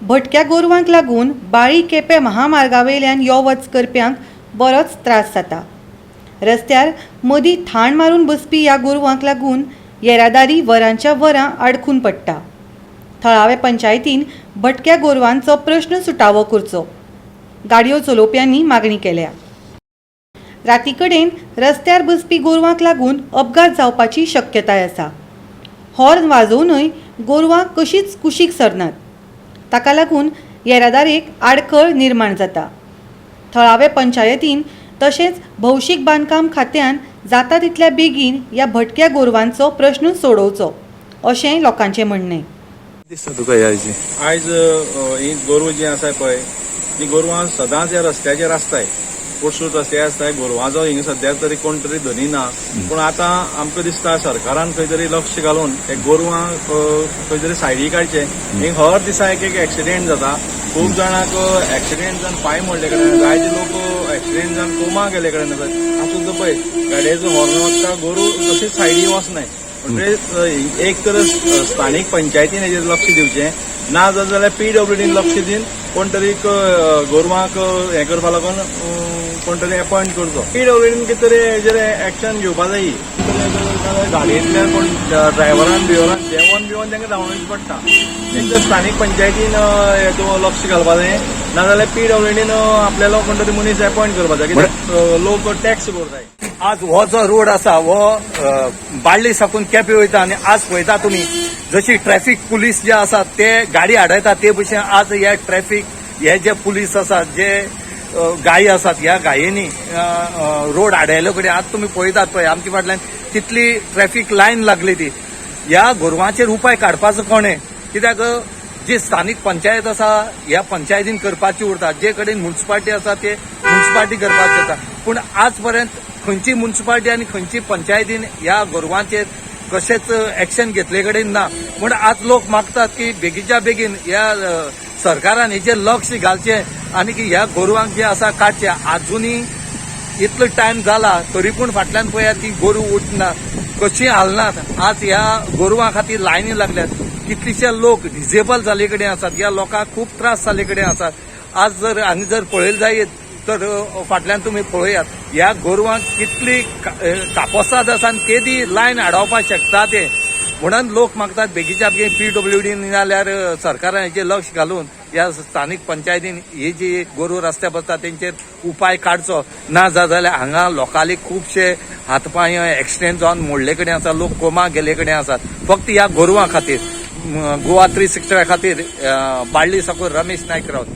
भटक्या गोरवांक लागून बाळी केपें महामार्गा वयल्यान यो वच करप्यांक बरोच त्रास जाता. रस्त्यार मदीं थाण मारून बसपी ह्या गोरवांक लागून येरादारी वरांच्या वरां आडखून पडटा. थळावे पंचायतीन भटक्या गोरवांचो प्रश्न सुटावो करचो, गाडयो चलोवप्यांनी मागणी केल्या. राती कडेन रस्त्यार बसपी गोरवांक लागून अपघात जावपाची शक्यताय आसा. हॉर्न वाजोवनूय गोरवां कशींच कुशीक सरनात. ताका लागून येरादारेक आडखळ निर्माण जाता. थळावे पंचायतीन तशेंच भौशीक बांदकाम खात्यान जाता तितल्या बेगीन ह्या भटक्या गोरवांचो प्रश्न सोडोवचो, अशें लोकांचें म्हणणें. दिसता तुका ह्या हेची? आयज ही गोरवां जी आसाय पळय, ती गोरवां सदांच ह्या रस्त्याचेर आसताय, कोटसूट रस्त्यार आसताय. गोरवांचो हिंगा सद्या तरी कोण तरी धनी ना, पूण आतां आमकां दिसता सरकारान खंय तरी लक्ष घालून हे गोरवां खंय तरी सायडी काडचे. हिंग हर दिसा एक एक एक्सिडेंट जाता. खूब जाणांक एक्सिडेंट जावन पांय मोडले कडेन, जायते लोक एक्सिडेंट जावन कोमा गेले कडेन आसा. आतां सुद्दां पळय, गाडयेचो हॉर्न वाजता, गोरू तशीच सायडी वचनाय. म्हणजे एक तर स्थानीक पंचायतीन हेजेर लक्ष दिवचें, ना जर जाल्यार पीडब्ल्यूडीन लक्ष दिवन कोण तरी गोरवांक हें करपा लागून कोण तरी अपॉयंट करचो. पीडब्ल्यूडीन कितें तरी हेजेर एक्शन घेवपा जायी. गाडयेंतल्यान कोण ड्रायव्हरान बिवरान देंवन बिवन तांकां धांवडावचें पडटा. एक तर स्थानीक पंचायतीन हेतून लक्ष घालपा जाय, नाजाल्यार पीडब्ल्यूडीन आपल्यालो कोण तरी मनीस अपॉयंट करपा जाय, कित्याक लोक टॅक्स भरताय. आज हो जो रोड आसा हो बाळ्ळी साकून केपे वयता आनी आज पळयता तुमी जशी ट्रॅफिक पुलीस जे आसात ते गाडी आडयतात, ते भशेन आज हे ट्रॅफिक हे जे पुलीस आसात, जे गायी आसात, ह्या गायेनी रोड आडयले कडेन आज तुमी पळयतात पळय आमच्या फाटल्यान कितली ट्रॅफिक लायन लागली ती. ह्या गोरवांचेर उपाय काडपाचो कोणें? कित्याक जी स्थानीक पंचायत आसा ह्या पंचायतीन करपाची उरता, जे कडेन म्युन्सिपाल्टी आसा ते म्युन्सिपाल्टी करपाची आसा. पूण आज पर्यंत खंयची म्युन्सिपाल्टी आनी खंयची पंचायतीन ह्या गोरवांचेर कशेंच एक्शन घेतले कडेन ना. म्हूण आज लोक मागतात की बेगीच्या बेगीन ह्या सरकारान हेचेर लक्ष घालचें आनी की ह्या गोरवांक जे आसा काडचें. आजुनूय इतलो टायम जाला तरी पूण फाटल्यान पळयात की गोरूं उठना, कशीं हालनात. आज ह्या गोरवां खातीर लायनी लागल्यात. कितलेशे लोक डिजेबल जाल्ले कडेन आसात. ह्या लोकांक खूब त्रास जाल्ले कडेन आसात. आज जर हांगा जर पळयलें जायत तर फाटल्यान तुमी पळयात ह्या गोरवांक कितली कापोसाद आसा आनी केदी लायन आडावपाक शकता ते. म्हणून लोक मागतात बेगीच्या बेगीन पीडब्ल्यूडी नाल्यार सरकारान हेचेर लक्ष घालून ह्या स्थानीक पंचायतीन ही जी गोरूं रस्त्यार बसता तेंचेर उपाय काडचो. ना जाल्यार हांगा लोकांनी खुबशे हात पांय एक्सिडेंट जावन मोडले कडेन आसा, लोक कोमा गेले कडेन आसात फक्त ह्या गोरवां खातीर. गोवा 365 खातीर बाळ्ळी साकून रमेश नायक रावत.